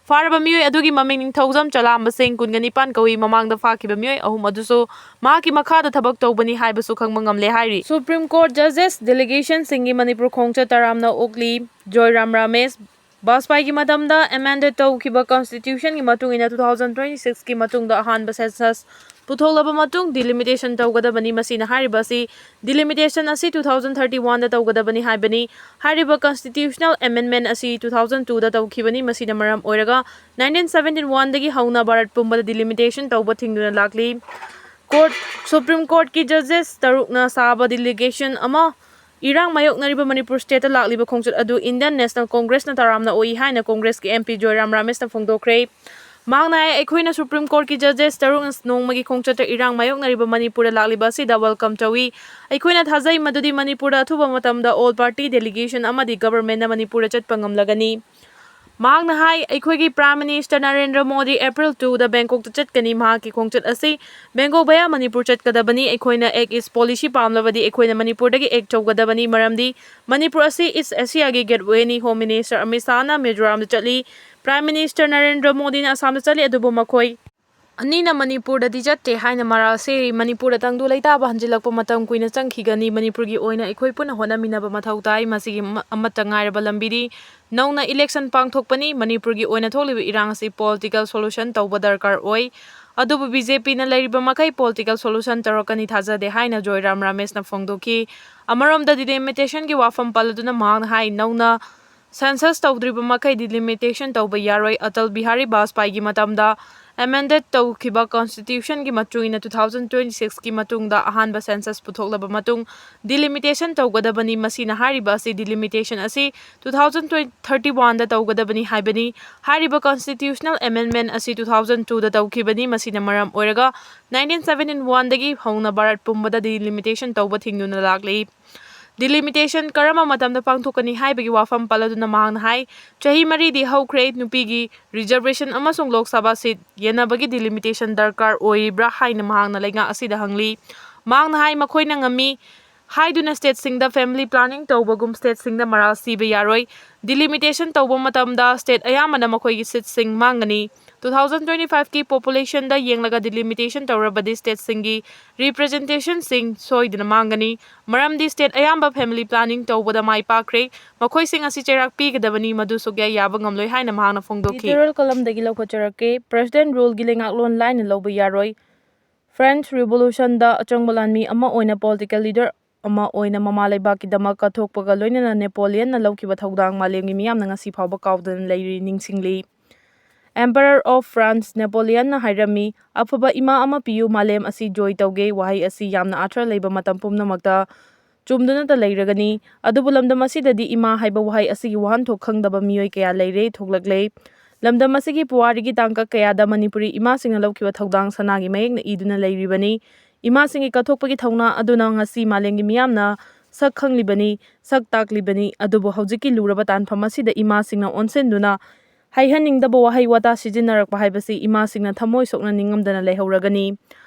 ꯐꯥꯔꯕ ꯃꯤꯑꯣꯏ ꯑꯗꯨꯒꯤ ꯃꯃꯤꯡ ꯅꯤꯡꯊꯧꯖꯝ ꯆꯂꯥꯝꯕ ꯁꯤꯡ, ꯀꯨꯟꯒ ꯅꯤꯄꯥꯟ ꯀꯧꯏ꯫ ꯃꯃꯥꯡꯗ ꯐꯥꯈꯤꯕ ꯃꯤꯑꯣꯏ ꯑꯍꯨꯝ ꯑꯗꯨꯁꯨ ꯃꯍꯥꯛꯀꯤ ꯃꯈꯥꯗ ꯊꯕꯛ ꯇꯧꯕꯅꯤ ꯍꯥꯏꯕꯁꯨ ꯈꯪꯕ ꯉꯝꯂꯦ ꯍꯥꯏꯔꯤ꯫ ꯁꯨꯄ꯭ꯔꯤꯝ ꯀꯣꯔꯠ ꯖꯖꯦꯁ ꯗꯦꯂꯤꯒꯦꯁꯟꯁꯤꯡꯒꯤ ꯃꯅꯤꯄꯨꯔ ꯈꯣꯡꯆꯠ ꯇꯔꯥꯝꯅ ꯑꯣꯛꯂꯤ꯫ ꯖꯣꯏꯔꯥꯝ ꯔꯥꯃꯦꯁ꯫ ꯕꯥꯖꯄꯥꯏꯒꯤ ꯃꯇꯝꯗ ꯑꯦꯃꯦꯟꯗꯦꯗ ꯇꯧꯈꯤꯕ ꯀꯟꯁꯇꯤꯇ꯭ꯌꯨꯁꯟꯒꯤ ꯃꯇꯨꯡ ꯏꯟꯅ two thousand twenty sixꯀꯤ ꯃꯇꯨꯡꯗ ꯑꯍꯥꯟꯕ ꯁꯦꯟꯁꯁ ꯄꯨꯊꯣꯛꯂꯕ ꯃꯇꯨꯡ ꯗꯤꯂꯤꯃꯤꯇꯦꯁꯟ ꯇꯧꯒꯗꯕꯅꯤ꯫ ꯃꯁꯤꯅ ꯍꯥꯏꯔꯤꯕ ꯑꯁꯤ ꯗꯤꯂꯤꯃꯤꯇꯦꯁꯟ ꯑꯁꯤ two thousand thirty oneꯗ ꯇꯧꯒꯗꯕꯅꯤ ꯍꯥꯏꯕꯅꯤ꯫ ꯍꯥꯏꯔꯤꯕ ꯀꯟꯁꯇꯤꯇ꯭ꯌꯨꯁꯅꯦꯜ ꯑꯦꯃꯦꯟꯗꯃꯦꯟ ꯑꯁꯤ two thousand twoꯗ ꯇꯧꯈꯤꯕꯅꯤ꯫ ꯃꯁꯤꯅ ꯃꯔꯝ ꯑꯣꯏꯔꯒ nineteen seventy oneꯗꯒꯤ ꯍꯧꯅ ꯚꯥꯔꯠ ꯄꯨꯝꯕꯗ ꯗꯤꯂꯤꯃꯤꯇꯦꯁꯟ ꯇꯧꯕ ꯊꯤꯡꯗꯨꯅ ꯂꯥꯛꯂꯤ꯫ ꯀꯣꯔꯠ, ꯁꯨꯄ꯭ꯔꯤꯝ ꯀꯣꯔꯠꯀꯤ ꯖꯖꯦꯁ ꯇꯔꯨꯛꯅ ꯁꯥꯕ ꯗꯤꯂꯤꯒꯦꯁꯟ ꯑꯃ ꯏꯔꯥꯡ ꯃꯥꯌꯣꯛꯅꯔꯤꯕ ꯃꯅꯤꯄꯨꯔ ꯁ꯭ꯇꯦꯠꯇ ꯂꯥꯛꯂꯤꯕ ꯈꯣꯡꯆꯠ ꯑꯗꯨ ꯏꯟꯗꯤꯌꯟ ꯅꯦꯁꯅꯦꯜ ꯀꯣꯡꯒ꯭ꯔꯦꯁꯅ ꯇꯔꯥꯝꯅ ꯑꯣꯛꯏ ꯍꯥꯏꯅ ꯀꯣꯡꯒ꯭ꯔꯦꯁꯀꯤ ꯑꯦꯝ ꯄꯤ ꯖꯣꯏꯔꯥꯝ ꯔꯥꯃꯦꯁꯅ ꯐꯣꯡꯗꯣꯛꯈ꯭ꯔꯦ꯫ ꯃꯍꯥꯛꯅ ꯍꯥꯏ, ꯑꯩꯈꯣꯏꯅ Supreme Courtꯀꯤ judges ꯇꯔꯨꯛꯅ ꯅꯣꯡꯃꯒꯤ ꯈꯣꯡꯆꯠꯇ ꯏꯔꯥꯡ ꯃꯥꯌꯣꯛꯅꯔꯤꯕ ꯃꯅꯤꯄꯨꯔꯗ ꯂꯥꯛꯂꯤꯕ ꯑꯁꯤꯗ welcome ꯇꯧꯏ꯫ ꯑꯩꯈꯣꯏꯅ ꯊꯥꯖꯩ ꯃꯗꯨꯗꯤ ꯃꯅꯤꯄꯨꯔꯗ ꯑꯊꯨꯕ ꯃꯇꯝꯗ all party delegation ꯑꯃꯗꯤ governmentꯅ ꯃꯅꯤꯄꯨꯔꯗ ꯆꯠꯄ ꯉꯝꯂꯒꯅꯤ꯫ ꯃꯍꯥꯛꯅ ꯍꯥꯏ, ꯑꯩꯈꯣꯏꯒꯤ Prime Minister Narendra Modi April twoꯗ ꯕꯦꯡꯀꯣꯛꯇ ꯆꯠꯀꯅꯤ꯫ ꯃꯍꯥꯛꯀꯤ ꯈꯣꯡꯆꯠ ꯑꯁꯤ Bangalore via ꯃꯅꯤꯄꯨꯔ ꯆꯠꯀꯗꯕꯅꯤ꯫ ꯑꯩꯈꯣꯏꯅ Act East policy ꯄꯥꯝꯂꯕꯗꯤ ꯑꯩꯈꯣꯏꯅ ꯃꯅꯤꯄꯨꯔꯗꯒꯤ act ꯇꯧꯒꯗꯕꯅꯤ, ꯃꯔꯝꯗꯤ ꯃꯅꯤꯄꯨꯔ ꯑꯁꯤ East Asiaꯒꯤ gatewayꯅꯤ꯫ Home Minister ꯑꯃꯤꯠ ꯁꯥꯍꯅ ꯃꯤꯖꯣꯔꯥꯝꯗ ꯆꯠꯂꯤ꯫ Prime Minister ꯅꯔꯦꯟꯗ꯭ꯔ ꯃꯣꯗꯤꯅ ꯑꯁꯥꯝꯗ ꯆꯠꯂꯤ, ꯑꯗꯨꯕꯨ ꯃꯈꯣꯏ ꯑꯅꯤꯅ ꯃꯅꯤꯄꯨꯔꯗꯗꯤ ꯆꯠꯇꯦ ꯍꯥꯏꯅ ꯃꯔꯥꯜ ꯁꯤꯔꯤ꯫ ꯃꯅꯤꯄꯨꯔꯗ ꯇꯪꯗꯨ ꯂꯩꯇꯥꯕ ꯍꯟꯖꯤꯜꯂꯛꯄ ꯃꯇꯝ ꯀꯨꯏꯅ ꯆꯪꯈꯤꯒꯅꯤ꯫ ꯃꯅꯤꯄꯨꯔꯒꯤ ꯑꯣꯏꯅ ꯑꯩꯈꯣꯏ ꯄꯨꯟꯅ ꯍꯣꯠꯅꯃꯤꯟꯅꯕ ꯃꯊꯧ ꯇꯥꯏ꯫ ꯃꯁꯤꯒꯤ ꯑꯃ-, ꯑꯃꯠꯇ ꯉꯥꯏꯔꯕ ꯂꯝꯕꯤꯗꯤ ꯅꯧꯅ election ꯄꯥꯡꯊꯣꯛꯄꯅꯤ꯫ ꯃꯅꯤꯄꯨꯔꯒꯤ ꯑꯣꯏꯅ ꯊꯣꯛꯂꯤꯕ ꯏꯔꯥꯡ ꯑꯁꯤ political solution ꯇꯧꯕ ꯗꯔꯀꯥꯔ ꯑꯣꯏ꯫ ꯑꯗꯨꯕꯨ BJPꯅ ꯂꯩꯔꯤꯕ ꯃꯈꯩ political solution ꯇꯧꯔꯛꯀꯅꯤ ꯊꯥꯖꯗꯦ ꯍꯥꯏꯅ ꯖꯣꯏꯔꯥꯝ ꯔꯥꯃꯦꯁꯅ ꯐꯣꯡꯗꯣꯛꯈꯤ꯫ ꯑꯃꯔꯣꯝꯗ delimitationꯒꯤ ꯋꯥꯐꯝ ꯄꯜꯂꯗꯨꯅ ꯃꯍꯥꯛꯅ ꯍꯥꯏ, ꯅꯧꯅ census ꯇꯧꯗ꯭ꯔꯤꯕ ꯃꯈꯩ delimitation ꯇꯧꯕ ꯌꯥꯔꯣꯏ꯫ ꯑꯇꯜ ꯕꯤꯍꯥꯔꯤ ꯕꯥꯖꯄꯥꯏꯒꯤ ꯃꯇꯝꯗ amended ꯇꯧꯈꯤꯕ constitutionꯒꯤ ꯃꯇꯨꯡ ꯏꯟꯅ two thousand twenty sixꯀꯤ ꯃꯇꯨꯡꯗ ꯑꯍꯥꯟꯕ census ꯄꯨꯊꯣꯛꯂꯕ ꯃꯇꯨꯡ delimitation ꯇꯧꯒꯗꯕꯅꯤ꯫ ꯃꯁꯤꯅ ꯍꯥꯏꯔꯤꯕ ꯑꯁꯤ delimitation ꯑꯁꯤ two thousand thirty oneꯗ ꯇꯧꯒꯗꯕꯅꯤ ꯍꯥꯏꯕꯅꯤ꯫ ꯍꯥꯏꯔꯤꯕ constitutional amendment ꯑꯁꯤ two thousand twoꯗ ꯇꯧꯈꯤꯕꯅꯤ꯫ ꯃꯁꯤꯅ ꯃꯔꯝ ꯑꯣꯏꯔꯒ nineteen seventy oneꯗꯒꯤ ꯍꯧꯅ ꯚꯥꯔꯠ ꯄꯨꯝꯕꯗ delimitation ꯇꯧꯕ ꯊꯤꯡꯗꯨꯅ ꯂꯥꯛꯂꯤ꯫ Delimitation ꯀꯔꯝꯕ ꯃꯇꯝꯗ ꯄꯥꯡꯊꯣꯛꯀꯅꯤ ꯍꯥꯏꯕꯒꯤ ꯋꯥꯐꯝ ꯄꯜꯂꯗꯨꯅ ꯃꯍꯥꯛꯅ ꯍꯥꯏ, ꯆꯍꯤ ꯃꯔꯤꯗꯤ ꯍꯧꯈ꯭ꯔꯦ, ꯅꯨꯄꯤꯒꯤ reservation ꯑꯃꯁꯨꯡ ꯂꯣꯛ ꯁꯚꯥ seat ꯌꯦꯟꯅꯕꯒꯤ delimitation ꯗꯔꯀꯥꯔ ꯑꯣꯏꯔꯤꯕ꯭ꯔꯥ ꯍꯥꯏꯅ ꯃꯍꯥꯛꯅ ꯂꯩꯉꯥꯛ ꯑꯁꯤꯗ ꯍꯪꯂꯤ꯫ ꯃꯍꯥꯛꯅ ꯍꯥꯏ, ꯃꯈꯣꯏꯅ ꯉꯝꯃꯤ ꯍꯥꯏꯗꯨꯅ stateꯁꯤꯡꯗ family planning ꯇꯧꯕꯒꯨꯝ stateꯁꯤꯡꯗ ꯃꯔꯥꯜ ꯁꯤꯕ ꯌꯥꯔꯣꯏ꯫ Delimitation ꯇꯧꯕ ꯃꯇꯝꯗ state ꯑꯌꯥꯝꯕꯅ ꯃꯈꯣꯏꯒꯤ seatꯁꯤꯡ ꯃꯥꯡꯒꯅꯤ꯫ Two thousand twenty fiveꯀꯤ populationꯗ ꯌꯦꯡꯂꯒ delimitation ꯇꯧꯔꯕꯗꯤ stateꯁꯤꯡꯒꯤ representationꯁꯤꯡ ꯁꯣꯏꯗꯅ ꯃꯥꯡꯒꯅꯤ꯫ ꯃꯔꯝꯗꯤ state ꯑꯌꯥꯝꯕ family planning ꯇꯧꯕꯗ ꯃꯥꯏ ꯄꯥꯛꯈ꯭ꯔꯦ꯫ ꯃꯈꯣꯏꯁꯤꯡ ꯑꯁꯤ ꯆꯩꯔꯥꯛ ꯄꯤꯒꯗꯕꯅꯤ, ꯃꯗꯨ ꯁꯨꯛꯌꯥ ꯌꯥꯕ ꯉꯝꯂꯣꯏ ꯍꯥꯏꯅ ꯃꯍꯥꯛꯅ ꯐꯣꯡꯗꯣꯛꯈꯤ꯫ Editorial columnꯗꯒꯤ ꯂꯧꯈꯠꯆꯔꯛꯀꯦ꯫ President ruleꯒꯤ ꯂꯩꯉꯥꯛꯂꯣꯟ ꯂꯥꯏꯅ ꯂꯧꯕ ꯌꯥꯔꯣꯏ꯫ French Revolutionꯗ ꯑꯆꯪꯕ ꯂꯥꯟꯃꯤ ꯑꯃ ꯑꯣꯏꯅ political leader ꯑꯃ ꯑꯣꯏꯅ ꯃꯃꯥ ꯂꯩꯕꯥꯛꯀꯤꯗꯃꯛ ꯀꯠꯊꯣꯛꯄꯒ ꯂꯣꯏꯅꯅ Napoleonꯅ ꯂꯧꯈꯤꯕ ꯊꯧꯗꯥꯡ ꯃꯥꯂꯦꯝꯒꯤ ꯃꯤꯌꯥꯝꯅ ꯉꯁꯤ ꯐꯥꯎꯕ ꯀꯥꯎꯗꯅ ꯂꯩꯔꯤ, ꯅꯤꯡꯁꯤꯡꯂꯤ꯫ Emperor of France Napoleonꯅ ꯍꯥꯏꯔꯝꯃꯤ, "ꯑꯐꯕ ꯏꯃꯥ ꯑꯃ ꯄꯤꯌꯨ, ꯃꯥꯂꯦꯝ ꯑꯁꯤ joy ꯇꯧꯒꯦ"꯫ ꯋꯥꯍꯩ ꯑꯁꯤ ꯌꯥꯝꯅ ꯑꯥꯔꯊ ꯂꯩꯕ ꯃꯇꯝ ꯄꯨꯝꯅꯃꯛꯇ ꯆꯨꯝꯗꯨꯅꯇ ꯂꯩꯔꯒꯅꯤ꯫ ꯑꯗꯨꯕꯨ ꯂꯝꯗꯝ ꯑꯁꯤꯗꯗꯤ ꯏꯃꯥ ꯍꯥꯏꯕ ꯋꯥꯍꯩ ꯑꯁꯤꯒꯤ ꯋꯥꯍꯟꯊꯣꯛ ꯈꯪꯗꯕ ꯃꯤꯑꯣꯏ ꯀꯌꯥ ꯂꯩꯔꯦ, ꯊꯣꯛꯂꯛꯂꯦ꯫ ꯂꯝꯗꯝ ꯑꯁꯤꯒꯤ ꯄꯨꯋꯥꯔꯤꯒꯤ ꯇꯥꯡꯀꯛ ꯀꯌꯥꯗ ꯃꯅꯤꯄꯨꯔꯤ ꯏꯃꯥꯁꯤꯡꯅ ꯂꯧꯈꯤꯕ ꯊꯧꯗꯥꯡ ꯁꯅꯥꯒꯤ ꯃꯌꯦꯛꯅ ꯏꯗꯨꯅ ꯂꯩꯔꯤꯕꯅꯤ꯫ ꯏꯃꯥꯁꯤꯡꯒꯤ ꯀꯠꯊꯣꯛꯄꯒꯤ ꯊꯧꯅꯥ ꯑꯗꯨꯅ ꯉꯁꯤ ꯃꯥꯂꯦꯝꯒꯤ ꯃꯤꯌꯥꯝꯅ ꯁꯛ ꯈꯪꯂꯤꯕꯅꯤ, ꯁꯛ ꯇꯥꯛꯂꯤꯕꯅꯤ꯫ ꯑꯗꯨꯕꯨ ꯍꯧꯖꯤꯛꯀꯤ ꯂꯨꯔꯕ ꯇꯥꯟꯐꯝ ꯑꯁꯤꯗ ꯏꯃꯥꯁꯤꯡꯅ ꯑꯣꯟꯁꯤꯟꯗꯨꯅ ꯍꯩꯍꯟꯅꯤꯡꯗꯕ ꯋꯥꯍꯩ ꯋꯥꯇꯥ ꯁꯤꯖꯤꯟꯅꯔꯛꯄ ꯍꯥꯏꯕꯁꯤ ꯏꯃꯥꯁꯤꯡꯅ ꯊꯃꯣꯏ ꯁꯣꯛꯅ ꯅꯤꯡꯉꯝꯗꯅ ꯂꯩꯍꯧꯔꯒꯅꯤ꯫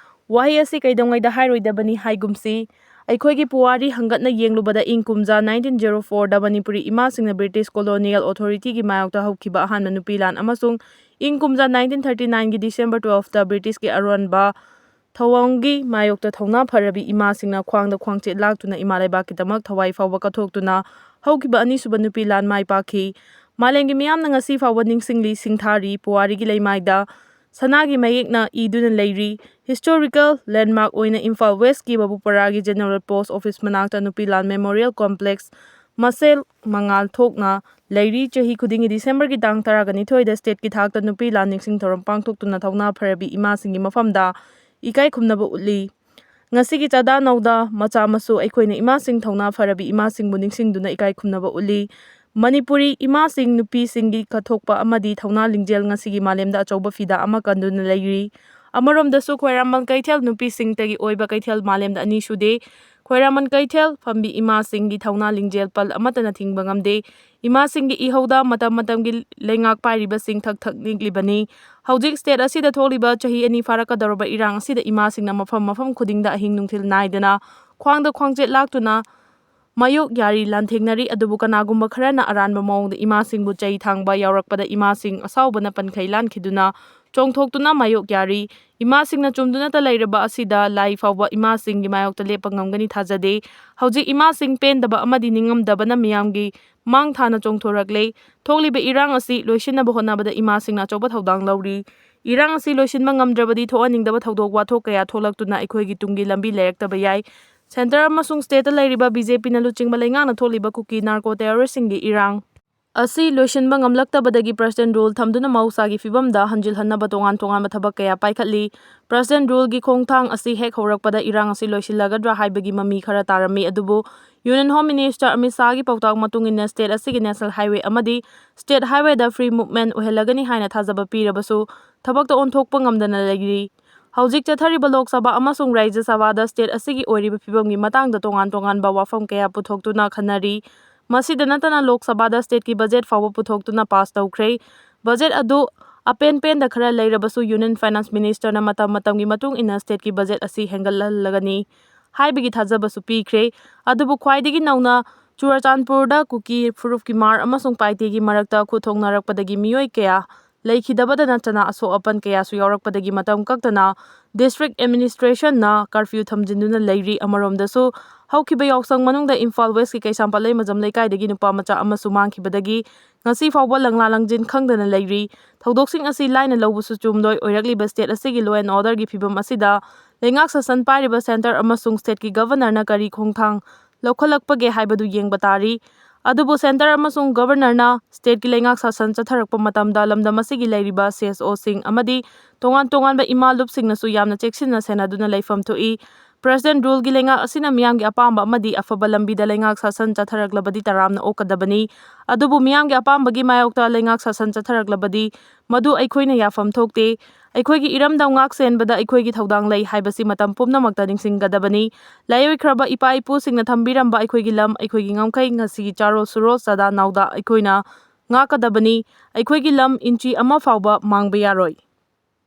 ꯋꯥꯍꯩ ꯑꯁꯤ ꯀꯩꯗꯧꯉꯩꯗ ꯍꯥꯏꯔꯣꯏꯗꯕꯅꯤ ꯍꯥꯏꯒꯨꯝꯁꯤ꯫ ꯑꯩꯈꯣꯏꯒꯤ ꯄꯨꯋꯥꯔꯤ ꯍꯪꯒꯠꯅ ꯌꯦꯡꯂꯨꯕꯗ ꯏꯪ ꯀꯨꯝꯖꯥ ꯅꯥꯏꯟꯇꯤꯟ ꯖꯦꯔꯣ ꯐꯣꯔꯗ ꯃꯅꯤꯄꯨꯔꯤ ꯏꯃꯥꯁꯤꯡꯅ ꯕ꯭ꯔꯤꯇꯤꯁ colonial authorityꯒꯤ ꯃꯥꯌꯣꯛꯇ ꯍꯧꯈꯤꯕ ꯑꯍꯥꯟꯕ ꯅꯨꯄꯤ ꯂꯥꯟ ꯑꯃꯁꯨꯡ ꯏꯪ ꯀꯨꯝꯖꯥ ꯅꯥꯏꯟꯇꯤꯟ ꯊꯥꯔꯇꯤ ꯅꯥꯏꯟꯒꯤ ꯗꯤꯁꯦꯝꯕꯔ ꯇꯨꯋꯦꯜꯐꯇ ꯕ꯭ꯔꯤꯇꯤꯁꯀꯤ ꯑꯔꯣꯟꯕ ꯊꯧꯑꯣꯡꯒꯤ ꯃꯥꯌꯣꯛꯇ ꯊꯧꯅꯥ ꯐꯔꯕꯤ ꯏꯃꯥꯁꯤꯡꯅ ꯈ꯭ꯋꯥꯡꯗ ꯈ꯭ꯋꯥꯡꯆꯦꯠ ꯂꯥꯛꯇꯨꯅ ꯏꯃꯥ ꯂꯩꯕꯥꯛꯀꯤꯗꯃꯛ ꯊꯋꯥꯏ ꯐꯥꯎꯕ ꯀꯠꯊꯣꯛꯇꯨꯅ ꯍꯧꯈꯤꯕ ꯑꯅꯤꯁꯨꯕ ꯅꯨꯄꯤ ꯂꯥꯟ ꯃꯥꯏ ꯄꯥꯛꯈꯤ꯫ ꯃꯥꯂꯦꯝꯒꯤ ꯃꯤꯌꯥꯝꯅ ꯉꯁꯤ ꯐꯥꯎꯕ ꯅꯤꯡꯁꯤꯡꯂꯤ, ꯁꯤꯡꯊꯥꯔꯤ꯫ ꯄꯨꯋꯥꯔꯤꯒꯤ ꯂꯩꯃꯥꯏꯗ ꯁꯅꯥꯒꯤ ꯃꯌꯦꯛꯅ ꯏꯗꯨꯅ ꯂꯩꯔꯤ꯫ Historical landmark ꯑꯣꯏꯅ ꯏꯝꯐꯥꯜ ꯋꯦꯁꯀꯤ ꯕꯕꯨꯄꯔꯥꯒꯤ General Post Office ꯃꯅꯥꯛꯇ ꯅꯨꯄꯤ ꯂꯥꯟ Memorial Complex ꯃꯁꯦꯜ ꯃꯉꯥꯜ ꯊꯣꯛꯅ ꯂꯩꯔꯤ꯫ ꯆꯍꯤ ꯈꯨꯗꯤꯡꯒꯤ ꯗꯤꯁꯦꯝꯕꯔꯒꯤ ꯇꯥꯡ ꯇꯔꯥꯒ ꯅꯤꯊꯣꯏꯗ stateꯀꯤ ꯊꯥꯛꯇ ꯅꯨꯄꯤ ꯂꯥꯟ ꯅꯤꯡꯁꯤꯡ ꯊꯧꯔꯝ ꯄꯥꯡꯊꯣꯛꯇꯨꯅ ꯊꯧꯅꯥ ꯐꯔꯕꯤ ꯏꯃꯥꯁꯤꯡꯒꯤ ꯃꯐꯝꯗ ꯏꯀꯥꯏ ꯈꯨꯝꯅꯕ ꯎꯠꯂꯤ꯫ ꯉꯁꯤꯒꯤ ꯆꯥꯗꯥ ꯅꯧꯗꯥ ꯃꯆꯥ ꯃꯁꯨ ꯑꯩꯈꯣꯏꯅ ꯏꯃꯥꯁꯤꯡ ꯊꯧꯅꯥ ꯐꯔꯕꯤ ꯏꯃꯥꯁꯤꯡꯕꯨ ꯅꯤꯡꯁꯤꯡꯗꯨꯅ ꯏꯀꯥꯏ ꯈꯨꯝꯅꯕ ꯎꯠꯂꯤ꯫ ꯃꯅꯤꯄꯨꯔꯤ ꯏꯃꯥꯁꯤꯡ, ꯅꯨꯄꯤꯁꯤꯡꯒꯤ ꯀꯠꯊꯣꯛꯄ ꯑꯃꯗꯤ ꯊꯧꯅꯥ ꯂꯤꯡꯖꯦꯜ ꯉꯁꯤꯒꯤ ꯃꯥꯂꯦꯝꯗ ꯑꯆꯧꯕ ꯐꯤꯗꯥ ꯑꯃ ꯀꯟꯗꯨꯅ ꯂꯩꯔꯤ꯫ ꯑꯃꯔꯣꯝꯗꯁꯨ ꯈ꯭ꯋꯥꯏꯔꯥꯝꯕꯟ ꯀꯩꯊꯦꯜ ꯅꯨꯄꯤꯁꯤꯡꯇꯒꯤ ꯑꯣꯏꯕ ꯀꯩꯊꯦꯜ ꯃꯥꯂꯦꯝꯗ ꯑꯅꯤ ꯁꯨꯗꯦ꯫ ꯈ꯭ꯋꯥꯏꯔꯥꯝꯕꯟ ꯀꯩꯊꯦꯜ ꯐꯝꯕꯤ ꯏꯃꯥꯁꯤꯡꯒꯤ ꯊꯧꯅꯥ ꯂꯤꯡꯖꯦꯜ ꯄꯜ ꯑꯃꯠꯇꯅ ꯊꯤꯡꯕ ꯉꯝꯗꯦ꯫ ꯏꯃꯥꯁꯤꯡꯒꯤ ꯏꯍꯧꯗ ꯃꯇꯝ ꯃꯇꯝꯒꯤ ꯂꯩꯉꯥꯛ ꯄꯥꯏꯔꯤꯕꯁꯤꯡ ꯊꯛ ꯊꯛ ꯅꯤꯛꯂꯤꯕꯅꯤ꯫ ꯍꯧꯖꯤꯛ state ꯑꯁꯤꯗ ꯊꯣꯛꯂꯤꯕ ꯆꯍꯤ ꯑꯅꯤ ꯐꯥꯔꯛꯀꯗꯧꯔꯕ ꯏꯔꯥꯡ ꯑꯁꯤꯗ ꯏꯃꯥꯁꯤꯡꯅ ꯃꯐꯝ ꯃꯐꯝ ꯈꯨꯗꯤꯡꯗ ꯑꯍꯤꯡ ꯅꯨꯡꯊꯤꯜ ꯅꯥꯏꯗꯅ ꯈ꯭ꯋꯥꯡꯗ ꯈ꯭ꯋꯥꯡꯆꯦꯠ ꯂꯥꯛꯇꯨꯅ ꯃꯥꯌꯣꯛ ꯌꯥꯔꯤ ꯂꯥꯟꯊꯦꯡꯅꯔꯤ꯫ ꯑꯗꯨꯕꯨ ꯀꯅꯥꯒꯨꯝꯕ ꯈꯔꯅ ꯑꯔꯥꯟꯕ ꯃꯑꯣꯡꯗ ꯏꯃꯥꯁꯤꯡꯕꯨ ꯆꯩ ꯊꯥꯡꯕ ꯌꯥꯎꯔꯛꯄꯗ ꯏꯃꯥꯁꯤꯡ ꯑꯁꯥꯎꯕꯅ ꯄꯟꯈꯩ ꯂꯥꯟꯈꯤꯗꯨꯅ ꯆꯣꯡꯊꯣꯛꯇꯨꯅ ꯃꯥꯌꯣꯛ ꯌꯥꯔꯤ꯫ ꯏꯃꯥꯁꯤꯡꯅ ꯆꯨꯝꯗꯨꯅꯇ ꯂꯩꯔꯕ ꯑꯁꯤꯗ ꯂꯥꯏ ꯐꯥꯎꯕ ꯏꯃꯥꯁꯤꯡꯒꯤ ꯃꯥꯌꯣꯛꯇ ꯂꯦꯞꯄ ꯉꯝꯒꯅꯤ ꯊꯥꯖꯗꯦ꯫ ꯍꯧꯖꯤꯛ ꯏꯃꯥꯁꯤꯡ ꯄꯦꯟꯗꯕ ꯑꯃꯗꯤ ꯅꯤꯡꯉꯝꯗꯕꯅ ꯃꯤꯌꯥꯝꯒꯤ ꯃꯥꯡ ꯊꯥꯅ ꯆꯣꯡꯊꯣꯔꯛꯂꯦ꯫ ꯊꯣꯛꯂꯤꯕ ꯏꯔꯥꯡ ꯑꯁꯤ ꯂꯣꯏꯁꯤꯟꯅꯕ ꯍꯣꯠꯅꯕꯗ ꯏꯃꯥꯁꯤꯡꯅ ꯑꯆꯧꯕ ꯊꯧꯗꯥꯡ ꯂꯧꯔꯤ꯫ ꯏꯔꯥꯡ ꯑꯁꯤ ꯂꯣꯏꯁꯤꯟꯕ ꯉꯝꯗ꯭ꯔꯕꯗꯤ ꯊꯣꯛꯍꯟꯅꯤꯡꯗꯕ ꯊꯧꯗꯣꯛ ꯋꯥꯊꯣꯛ ꯀꯌꯥ ꯊꯣꯛꯂꯛꯇꯨꯅ ꯑꯩꯈꯣꯏꯒꯤ ꯇꯨꯡꯒꯤ ꯂꯝꯕꯤ ꯂꯩꯔꯛꯇꯕ ꯌꯥꯏ꯫ Centre ꯑꯃꯁꯨꯡ stateꯇ ꯂꯩꯔꯤꯕ BJPꯅ ꯂꯨꯆꯤꯡꯕ ꯂꯩꯉꯥꯛꯅ ꯊꯣꯛꯂꯤꯕ ꯀꯨꯀꯤ narco terroristꯁꯤꯡꯒꯤ ꯏꯔꯥꯡ ꯑꯁꯤ ꯂꯣꯏꯁꯤꯟꯕ ꯉꯝꯂꯛꯇꯕꯗꯒꯤ President rule ꯊꯝꯗꯨꯅ ꯃꯍꯧꯁꯥꯒꯤ ꯐꯤꯕꯝꯗ ꯍꯟꯖꯤꯜꯍꯟꯅꯕ ꯇꯣꯉꯥꯟ ꯇꯣꯉꯥꯟꯕ ꯊꯕꯛ ꯀꯌꯥ ꯄꯥꯏꯈꯠꯂꯤ꯫ President ruleꯒꯤ ꯈꯣꯡꯊꯥꯡ ꯑꯁꯤ ꯍꯦꯛ ꯍꯧꯔꯛꯄꯗ ꯏꯔꯥꯡ ꯑꯁꯤ ꯂꯣꯏꯁꯤꯜꯂꯒꯗ꯭ꯔꯥ ꯍꯥꯏꯕꯒꯤ ꯃꯃꯤ ꯈꯔ ꯇꯥꯔꯝꯃꯤ, ꯑꯗꯨꯕꯨ Union Home Minister ꯑꯃꯤꯠ ꯁꯥꯍꯒꯤ ꯄꯥꯎꯇꯥꯛ ꯃꯇꯨꯡ ꯏꯟꯅ state ꯑꯁꯤꯒꯤ national highway ꯑꯃꯗꯤ state highwayꯗ free movement ꯑꯣꯏꯍꯜꯂꯒꯅꯤ ꯍꯥꯏꯅ ꯊꯥꯖꯕ ꯄꯤꯔꯕꯁꯨ ꯊꯕꯛꯇ ꯑꯣꯟꯊꯣꯛꯄ ꯉꯝꯗꯅ ꯂꯩꯔꯤ꯫ ꯍꯧꯖꯤꯛ ꯆꯠꯊꯔꯤꯕ ꯂꯣꯛ ꯁꯚꯥ ꯑꯃꯁꯨꯡ ꯔꯥꯖ꯭ꯌ ꯁꯚꯥꯗ state ꯑꯁꯤꯒꯤ ꯑꯣꯏꯔꯤꯕ ꯐꯤꯕꯝꯒꯤ ꯃꯇꯥꯡꯗ ꯇꯣꯉꯥꯟ ꯇꯣꯉꯥꯟꯕ ꯋꯥꯐꯝ ꯀꯌꯥ ꯄꯨꯊꯣꯛꯇꯨꯅ ꯈꯟꯅꯔꯤ꯫ ꯃꯁꯤꯗ ꯅꯠꯇꯅ ꯂꯣꯛ ꯁꯚꯥꯗ stateꯀꯤ budget ꯐꯥꯎꯕ ꯄꯨꯊꯣꯛꯇꯨꯅ pass ꯇꯧꯈ꯭ꯔꯦ꯫ Budget ꯑꯗꯨ ꯑꯄꯦꯟ ꯄꯦꯟꯗ ꯈꯔ ꯂꯩꯔꯕꯁꯨ Union Finance Ministerꯅ ꯃꯇꯝ ꯃꯇꯝꯒꯤ ꯃꯇꯨꯡ ꯏꯟꯅ stateꯀꯤ budget ꯑꯁꯤ ꯍꯦꯟꯒꯠꯍꯜꯂꯒꯅꯤ ꯍꯥꯏꯕꯒꯤ ꯊꯥꯖꯕꯁꯨ ꯄꯤꯈ꯭ꯔꯦ꯫ ꯑꯗꯨꯕꯨ ꯈ꯭ꯋꯥꯏꯗꯒꯤ ꯅꯧꯅ ꯆꯨꯔꯆꯥꯟꯄꯨꯔꯗ ꯀꯨꯀꯤ ꯐꯨꯔꯨꯞꯀꯤ ꯃꯥꯔ ꯑꯃꯁꯨꯡ ꯄꯥꯏꯇꯦꯒꯤ ꯃꯔꯛꯇ ꯈꯨꯠ ꯊꯣꯛꯅꯔꯛꯄꯗꯒꯤ ꯃꯤꯑꯣꯏ ꯀꯌꯥ ꯂꯩꯈꯤꯗꯕꯗ ꯅꯠꯇꯅ ꯑꯁꯣꯛ ꯑꯄꯟ ꯀꯌꯥꯁꯨ ꯌꯥꯎꯔꯛꯄꯗꯒꯤ ꯃꯇꯝ ꯀꯛꯇꯅ district administrationꯅ curfew ꯊꯝꯖꯤꯟꯗꯨꯅ ꯂꯩꯔꯤ꯫ ꯑꯃꯔꯣꯝꯗꯁꯨ ꯍꯧꯈꯤꯕ ꯌꯥꯎꯁꯪ ꯃꯅꯨꯡꯗ ꯏꯝꯐꯥꯜ Westꯀꯤ ꯀꯩꯁꯥꯝꯄꯥꯠ ꯂꯩꯃꯖꯝ ꯂꯩꯀꯥꯏꯗꯒꯤ ꯅꯨꯄꯥ ꯃꯆꯥ ꯑꯃꯁꯨ ꯃꯥꯡꯈꯤꯕꯗꯒꯤ ꯉꯁꯤ ꯐꯥꯎꯕ ꯂꯪꯂꯥ ꯂꯪꯖꯤꯟ ꯈꯪꯗꯅ ꯂꯩꯔꯤ꯫ ꯊꯧꯗꯣꯛꯁꯤꯡ ꯑꯁꯤ ꯂꯥꯏꯅ ꯂꯧꯕꯁꯨ ꯆꯨꯝꯂꯣꯏ꯫ ꯑꯣꯏꯔꯛꯂꯤꯕ state ꯑꯁꯤꯒꯤ law and orderꯒꯤ ꯐꯤꯕꯝ ꯑꯁꯤꯗ ꯂꯩꯉꯥꯛ ꯁꯥꯁꯟ ꯄꯥꯏꯔꯤꯕ centre ꯑꯃꯁꯨꯡ stateꯀꯤ governorꯅ ꯀꯔꯤ ꯈꯣꯡꯊꯥꯡ ꯂꯧꯈꯠꯂꯛꯄꯒꯦ ꯍꯥꯏꯕꯗꯨ ꯌꯦꯡꯕ ꯇꯥꯔꯤ꯫ ꯑꯗꯨꯕꯨ centre ꯑꯃꯁꯨꯡ governorꯅ stateꯀꯤ ꯂꯩꯉꯥꯛ ꯁꯥꯁꯟ ꯆꯠꯊꯔꯛꯄ ꯃꯇꯝꯗ ꯂꯝꯗꯝ ꯑꯁꯤꯒꯤ ꯂꯩꯔꯤꯕ CSOꯁꯤꯡ ꯑꯃꯗꯤ ꯇꯣꯉꯥꯟ ꯇꯣꯉꯥꯟꯕ ꯏꯃꯥ ꯂꯨꯞꯁꯤꯡꯅꯁꯨ ꯌꯥꯝꯅ ꯆꯦꯛꯁꯤꯟꯅ ꯁꯦꯟꯅꯗꯨꯅ ꯂꯩꯐꯝ ꯊꯣꯛꯏ꯫ President ruleꯒꯤ ꯂꯩꯉꯥꯛ ꯑꯁꯤꯅ ꯃꯤꯌꯥꯝꯒꯤ ꯑꯄꯥꯝꯕ ꯑꯃꯗꯤ ꯑꯐꯕ ꯂꯝꯕꯤꯗ ꯂꯩꯉꯥꯛ ꯁꯥꯁꯟ ꯆꯠꯊꯔꯛꯂꯕꯗꯤ ꯇꯔꯥꯝꯅ ꯑꯣꯛꯀꯗꯕꯅꯤ꯫ ꯑꯗꯨꯕꯨ ꯃꯤꯌꯥꯝꯒꯤ ꯑꯄꯥꯝꯕꯒꯤ ꯃꯥꯌꯣꯛꯇ ꯂꯩꯉꯥꯛ ꯁꯥꯁꯟ ꯆꯠꯊꯔꯛꯂꯕꯗꯤ ꯃꯗꯨ ꯑꯩꯈꯣꯏꯅ ꯌꯥꯐꯝ ꯊꯣꯛꯇꯦ꯫ ꯑꯩꯈꯣꯏꯒꯤ ꯏꯔꯝꯗꯝ ꯉꯥꯛ ꯁꯦꯟꯕꯗ ꯑꯩꯈꯣꯏꯒꯤ ꯊꯧꯗꯥꯡ ꯂꯩ ꯍꯥꯏꯕꯁꯤ ꯃꯇꯝ ꯄꯨꯝꯅꯃꯛꯇ ꯅꯤꯡꯁꯤꯡꯒꯗꯕꯅꯤ꯫ ꯂꯥꯏꯑꯣꯏꯈ꯭ꯔꯕ ꯏꯄꯥ ꯏꯄꯨꯁꯤꯡꯅ ꯊꯝꯕꯤꯔꯝꯕ ꯑꯩꯈꯣꯏꯒꯤ ꯂꯝ, ꯑꯩꯈꯣꯏꯒꯤ ꯉꯝꯈꯩ, ꯉꯁꯤꯒꯤ ꯆꯥꯔꯣꯜ ꯁꯨꯔꯣꯜ ꯆꯥꯗꯥ ꯅꯥꯎꯗꯥ ꯑꯩꯈꯣꯏꯅ ꯉꯥꯛꯀꯗꯕꯅꯤ꯫ ꯑꯩꯈꯣꯏꯒꯤ ꯂꯝ ꯏꯟꯆꯤ ꯑꯃ ꯐꯥꯎꯕ ꯃꯥꯡꯕ ꯌꯥꯔꯣꯏ꯫